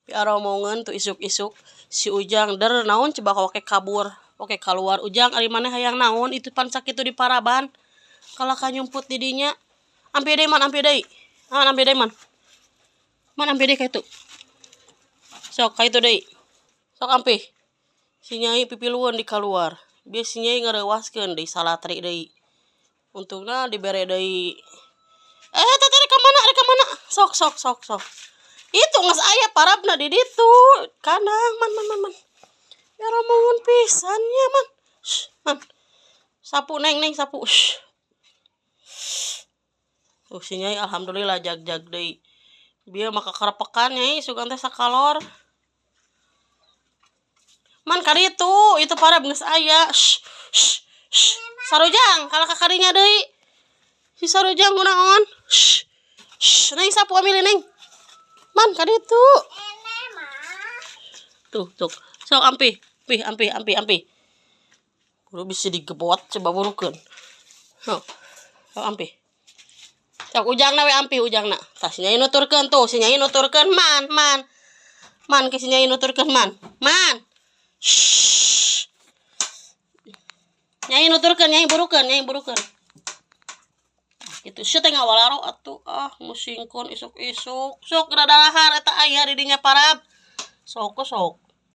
Piaromongeun tuh isuk-isuk si Ujang der naon coba oke kabur oke keluar. Ujang, ari maneh hayang naon? Itu pan sakitu di paraban kalah ka nyumput di dinya. Ampih deui, man, ampih deui, man, ampih deui, man, man, ampih deui ka itu. Sok ka itu deui, sok ampih. Si Nyai pipilueun di keluar. Bieu si Nyai ngareuwaskeun deui salatri deui. Untungna dibere deui. Eh, teh rek ka mana, rek ka mana? Sok, sok, sok, sok. Itu geus aya parabna di ditu kandang. Man, man, man, man, ya romongan pisan nya, man. Shh, man, sapu, Neng, Neng, sapu. Shh. Tuh si Nyai alhamdulillah jag-jag deui. Bieu mah kakarepekan Nyai sugan teh sakalor. Man, kaditu itu parab geus aya. Shh, shh, shh. Sarujang kalah ka kadinya deui. Si Sarujang kunaon? Shh, shh. Neng, sapu ambil, Neng. Man, kaditu. Tuh, tuh. Sok ampih, ampih, ampih, ampih, ampih. Kudu bisa digebot coba burukeun. Sok. Sok ampih. Sok Ujangna we ampih, Ujangna. Tah, si Nyai nuturkeun tuh, si Nyai nuturkeun, man, man. Man, ke si Nyai nuturkeun, man. Man. Shh. Nyai nuturkeun, Nyai burukeun, Nyai burukeun. Gitu sia teh ngawalaro atuh, ah, musingkeun isuk-isuk. Sok rada lahar eta aya di dinya parab. Sok, sok.